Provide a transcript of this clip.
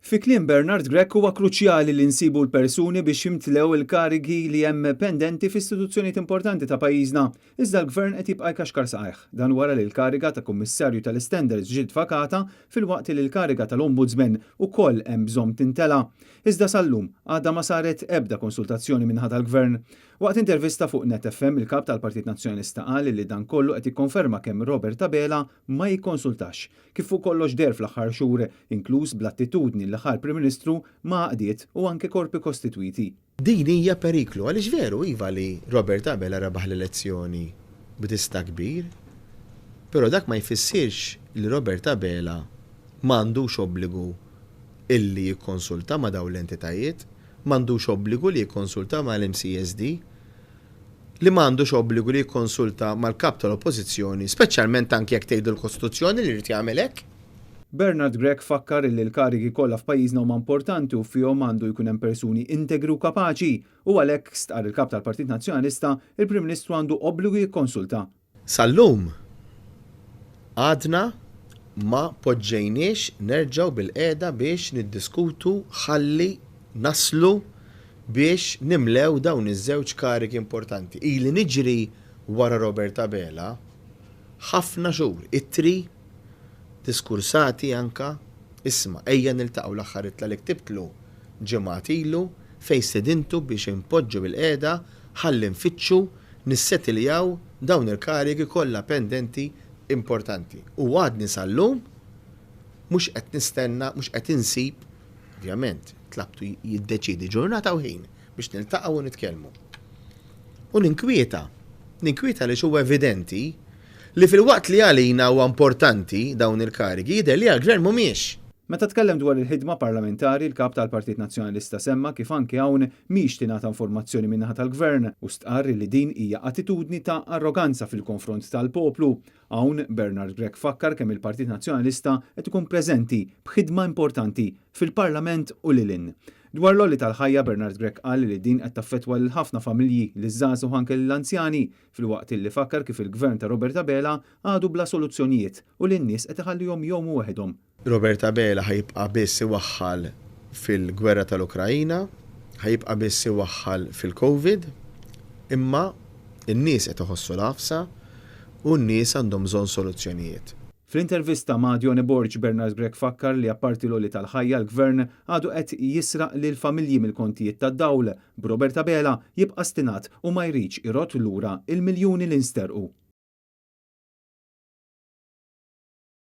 Fi kliem Bernard Grech huwa kruċjali li nsibu l-persuni biex jimtlew il-karigi li hemm pendenti f'istituzzjonijiet importanti ta' pajjiżna. Iżda l-Gvern qed jibqa' jkaxkar saqajh. Dan wara li l-kariga ta' Kummissarju tal-Istandards ġiet vakata filwaqt li l-kariga tal-Ombudsman ukoll hemm bżonn tintela. Iżda sal-lum għadha ma saret ebda konsultazzjoni min-naħa tal-Gvern. Waqt intervista fuq Net FM il-Kap tal-Partit Nazzjonalista qal li dan kollu qed jikkonferma kemm Robert Abela ma jikkonsultax. Kif fuq kollox deher fl-aħħar xhur, inkluż bl-attitudni li ħa l-Prim Ministru ma' għaqdiet u anke korpi kostitwiti. Din hija periklu għaliex veru iva li Robert Abela rebaħ l-elezzjoni b'distakk kbir, però dak ma jfissirx li Robert Abela m'għandux obbligu illi jikkonsulta ma' dawn l-entitajiet, m'għandux obbligu li jikkonsulta mal-MCESD, li m'għandux obbligu li jikkonsulta mal-Kap tal-Oppożizzjoni, speċjalment anki jekk tgħidu l-Kostituzzjoni li jrid jagħmel hekk. Bernard Grech fakkar illi l-karigi kollha f'pajjiżna huma importanti u fihom għandu jkun hemm persuni integri u kapaċi u għalhekk, stqarr il-Kap tal-Partit Nazzjonalista, il-Prim Ministru għandu obbligu jikkonsulta. Sal-lum għadna ma poġġejniex nerġgħu bilqiegħda biex niddiskutu ħalli naslu biex nimlew dawn iż-żewġ karigi importanti. Ili niġri wara Robert Abela ħafna xhur, ittri, diskursati anka, isma' ejja niltaqgħu l-aħħar ittra li ktibtlu ġimgħat ilu fejn stedintu biex inpoġġu bilqiegħda ħalli nfittxu nissetiljaw dawn il-karigi kollha pendenti importanti. U għadni sal-lum mhux qed nistenna, mhux qed insib, ovvjament, tlabtu jiddeċiedi ġurnata u ħin biex niltaqgħu u nitkellmu. U ninkwieta, ninkwieta għaliex huwa evidenti li filwaqt li għalina huwa importanti dawn il-karigi, jidher li għall-Gvern mhumiex. Meta tkellem dwar il-ħidma parlamentari, il-Kap tal-Partit Nazzjonalista semma kif anke hawn mhix tingħata informazzjoni min-naħa tal-Gvern u stqarr li din hija attitudni ta' arroganza fil-konfront tal-poplu. Hawn, Bernard Grech fakkar kemm il-Partit Nazzjonalista qed ikun preżenti b'ħidma importanti fil-Parlament u lil hinn. Dwar l-għoli tal-ħajja, Bernard Grech qal li din qed taffettwa lil ħafna familji, liż-żgħażugħ u anke lill-anzjani, filwaqt li fakkar kif il-Gvern ta' Robert Abela għadu bla soluzzjonijiet u lin-nies qed iħallihom jgħumu waħedhom. Robert Abela ħa jibqa' biss iwaħħal fil-gwerra tal-Ukraina, ħa jibqa' biss iwaħħal fil-Covid, imma n-nies qed iħossu l-għafsa u n-nies għandhom bżonn soluzzjonijiet. Fl-intervista ma' Dione Borg, Bernard Grech fakkar li apparti l-għoli tal-ħajja l-Gvern għadu qed jisraq lill-familji mill-kontijiet tad-dawl, b'Robert Abela jibqa' stinat u ma jridx irodd lura l-miljuni li nsterqu.